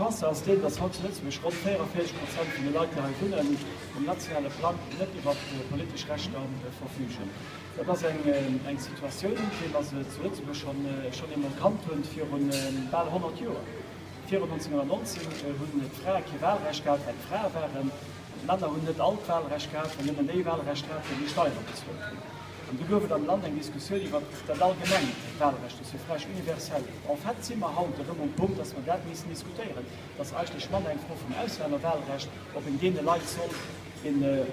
Constat ass deen, dass haut zu Lëtzebuerg ronn 44 Prozent vun de Leit, déi hei wunnen, um nationale Plang net iwwer politesch Rechter verfügen. Dat ass eng Situatioun, wéi mer se zu Lëtzebuerg schonn eemol kannt hunn, viru bal 100 Joer. Virun 1919 hunn d'Frae kee Wahlrecht gehat, well et Frae waren. D'Männer hunn net all d'Wahlrecht gehat, well nëmmen déi Wahlrecht haten, déi Steiere bezuelt hunn. An du gouf et am Land eng Diskussioun iwwer dat allgemengt Wahlrecht, de Suffrage universel. En fait si mer haut erëm um Punkt, dass mer dat missen diskutéieren. Et ass eigentlech manner eng Fro vum Auslännerwahlrecht, ob een deene Leit soll déi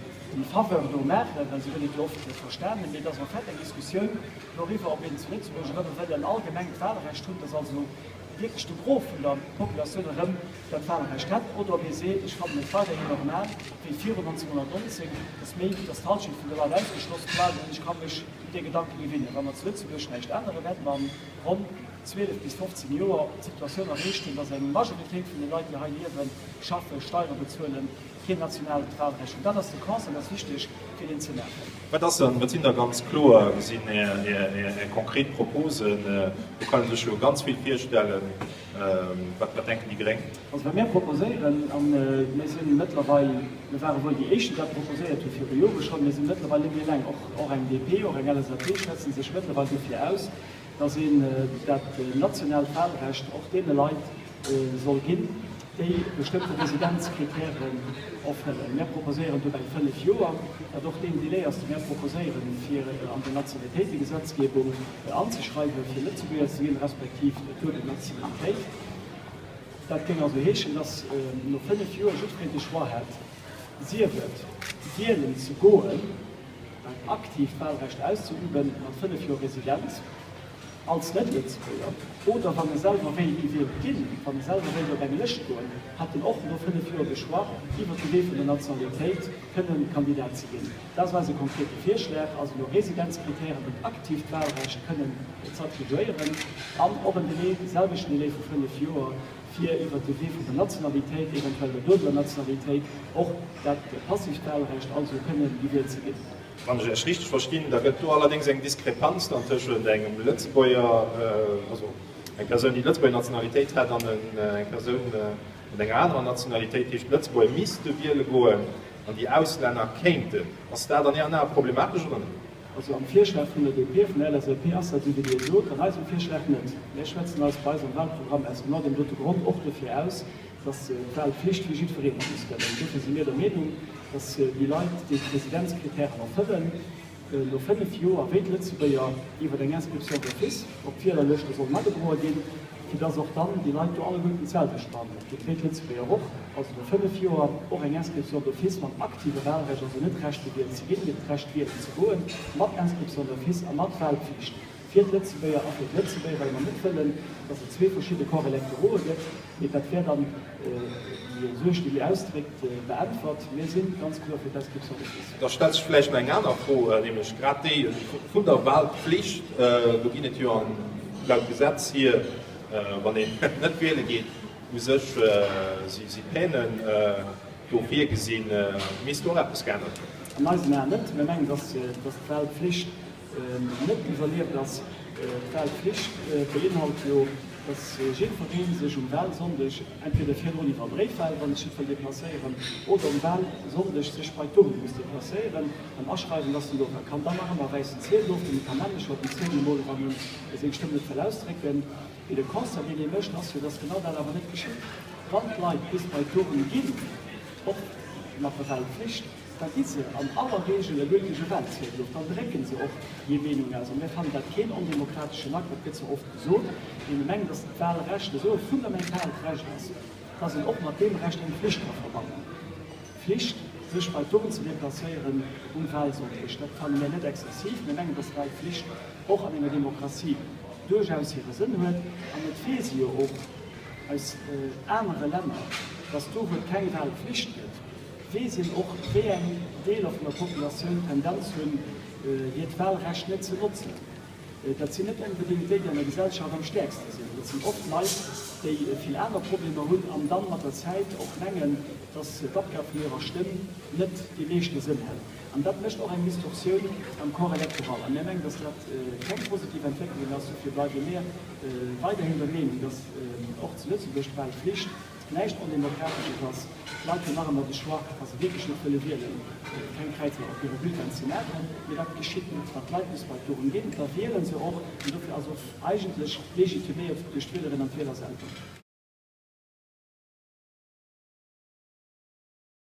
Faveur do maachen, well esou gëtt et jo oft verstanen, mee et ass en fait eng Diskussioun doriwwer, ob een zu Lëtzebuerg erëm wëll en allgemengt Wahlrecht hunn, dass also wierklech de Gros vun der Populatioun erëm dat Wahlrecht hätt, oder ob ee seet, ech fannen et weiderhin normal, wéi virun 1919, dass méi, dass d'Halschent vun de Leit ausgeschloss bleiwen an ech ka mech un dee Gedanke gewinnen. Wa mer zu Lëtzebuerg näischt änneren, wäerte mer an ronn 12 bis 15 Joer d'Situatioun erreecht hunn, dass eng Majoritéit vun de Leit, déi hei liewen, schaffen, Steiere bezuelen, keen nationaalt Wahlrecht hunn. Dat ass de Constat, dat ass wichteg, fir deen ze maachen. Wat ass dann, wat sinn da ganz kloer gesinn Är konkret Proposen? Do kann ee sech jo ganz vill virstellen. Wat denken déi Gréng? Also wat mir proposéieren, a mir si mëttlerweil, mir ware wuel déi éischt, déi dat proposéiert hu viru Jore schonn, mir si mëttlerweil net méi eleng, och eng DP, och eng LSAP schwätze sech mëttlerweil dofir aus, dass een dat nationaalt Wahlrecht och deene Leit soll ginn, déi bestëmmte Residenzkritären erfëllen. Mär proposéieren dobäi 5 Joer, wat och deen Delai ass, dee mär proposéieren, fir an der Nationalitéitegesetzgebung anzeschreiwen, fir Lëtzebuerger ze ginn, respektiv d'duebel Nationalitéit. Dat géing also heeschen, dass no 5 Joer jiddwereen de Choix hätt, sief et wielen ze goen, dat aktiivt Wahlrecht auszeüben, mat 5 Joer Residenz, als Net-Lëtzebuerger, oder wann e selwer wéilt gewielt ginn, wann e selwer wéilt op eng Lëscht goen, hätt en och no 5 Joer de Choix, iwwer de Wee vun der Nationalitéit kënnen Kandidat ze ginn. Dat ass eise konkrete Virschlag, also no Residenzkritären dat aktiivt Wahlrecht kënnen z'attribuéieren an och en Delai, de selwechten Delai vu 5 Joer, fir iwwer de Wee vun der Nationalitéit, eventuell der duebeler Nationalitéit, och dat passiivt Wahlrecht, also kënnen gewielt ze ginn. Wann ech Iech richteg verstinn, da gëtt do allerdéngs eng Diskrepanz dann tëschent engem Lëtzebuerger, also eng Persoun, déi d'Lëtzebuerger Nationalitéit hätt, an eng Persoun mat enger anerer Nationalitéit, heescht d'Lëtzebuerger misste wiele goen an déi Auslänner kéinten. Ass dat an Ären Ae problematesch oder net? Also am Virschlag vun der DP, vun der LSAP ass dat esou, wéi Dir et sot, an eisem Virschlag net. Mir schwätzen eis bei eis am Wahlprogramm aus genau deem dote Grond och dofir aus, dass d'Wahlpflicht fir jiddweree muss gëllen. Dofir si mir der Meenung, dass déi Leit, déi d'Residenzkritären erfëllen, no 5 Joer, wéi d'Lëtzebuerger, iwwer eng Inscription d'office op d'Wielerlëschte sollen agedroe ginn, fir dass och dann déi Leit do alleguerten d'selwecht behandelt ginn, wéi d'Lëtzebuerger och, also no 5 Joer och eng Inscription d'office mam aktive Wahlrecht, also net d'Recht gewielt ze ginn, mee d'Recht wielen ze goen, mat Inscription d'office a mat Wahlpflicht fir d'Lëtzebuerger a fir d'Lëtzebuerger, well mer net wëllen, dass et zwee verschidde Corps électoraux'e gëtt. Mee dat wär dann déi Suerg, déi Dir ausdréckt, beäntwert. Mir si ganz kloer fir d'Inscription d'office. Da stellt sech vläicht nach eng aner Fro, nämlech grad déi vun der Wahlpflicht. Do ginn et jo laut Gesetz hier, wann een net wiele geet, u sech si Peinen do virgesinn. Misst do och eppes geännert ginn? An eisen Aen net. Mir mengen, dass d'Wahlpflicht net iwwerlieft ass. D'Wahlpflicht beinhalt jo, dass jiddweree sech um Wahlsonndeg entweder virdrun iwwer Bréifwahl, wann e sech net wëll deplacéieren, oder um Wahlsonndeg sech bei d'Urne muss deplacéieren an aschreiwen lassen. Do kann dann nach ëmmer wäissen Ziedel ofginn, e kann männlecher op den Ziedel molen, wann e seng Stëmm net wëll ausdrécken. Mee de Constat, deen ee mécht, ass jo, dass genau dat awer net geschitt. Wann d'Leit bis bei d'Urne ginn, och mat der Wahlpflicht, Da gi se an aller Regel e gültege Wahlziedel of, dann drécke se och hir Meenung aus. A mir fannen dat keen ondemokrateschen Akt, dat gëtt zwar oft gesot, mee mir mengen, dass d'Wahlrecht esou e fundamentaalt Recht ass, dass een och mat deem Recht eng Flicht ka verbannen, d'Flicht, sech bei d'Urn ze deplacéieren um Wahlsonndeg. Dat fanne mir net exzessiv. Mir mengen, dass d'Wahlflicht och an enger Demokratie duerchaus hire Sënn huet. An et weess ee jo och aus anere Länner, dass do, wou et keng Wahlflicht gëtt, Weess een och, wéi eng Deeler vun der Populatioun d'Tendenz hunn, hiert Wahlrecht net ze notzen? Dat sinn net onbedéngt déi, déi an der Gesellschaft am stäerkste sinn. Dat sinn oft Leit, déi vill aner Problemer hunn an dann mat der Zäit och mengen, dass d'Abgab vun hirer Stëmm net dee meeschte Sënn hätt. An dat mécht och eng Distorsioun am Corps électoral. A mir mengen, dass dat keng positiv Entwécklung ass. Dofir bleiwe mir weiderhin der Meenung, dass och zu Lëtzebuerg d'Wahlflicht. näischt Ondemokratesches ass. D'Leit hunn nach ëmmer de Choix, wa se wierklech net wëlle wielen, keng Kräizer op hire Bulletin ze maachen. Mee dat geschitt net. Wann d'Leit bis bei d'Urn ginn, da wiele se och. An dofir ass och eigentlech legitiméiert duerch d'Wielerinnen an d'Wieler selwer.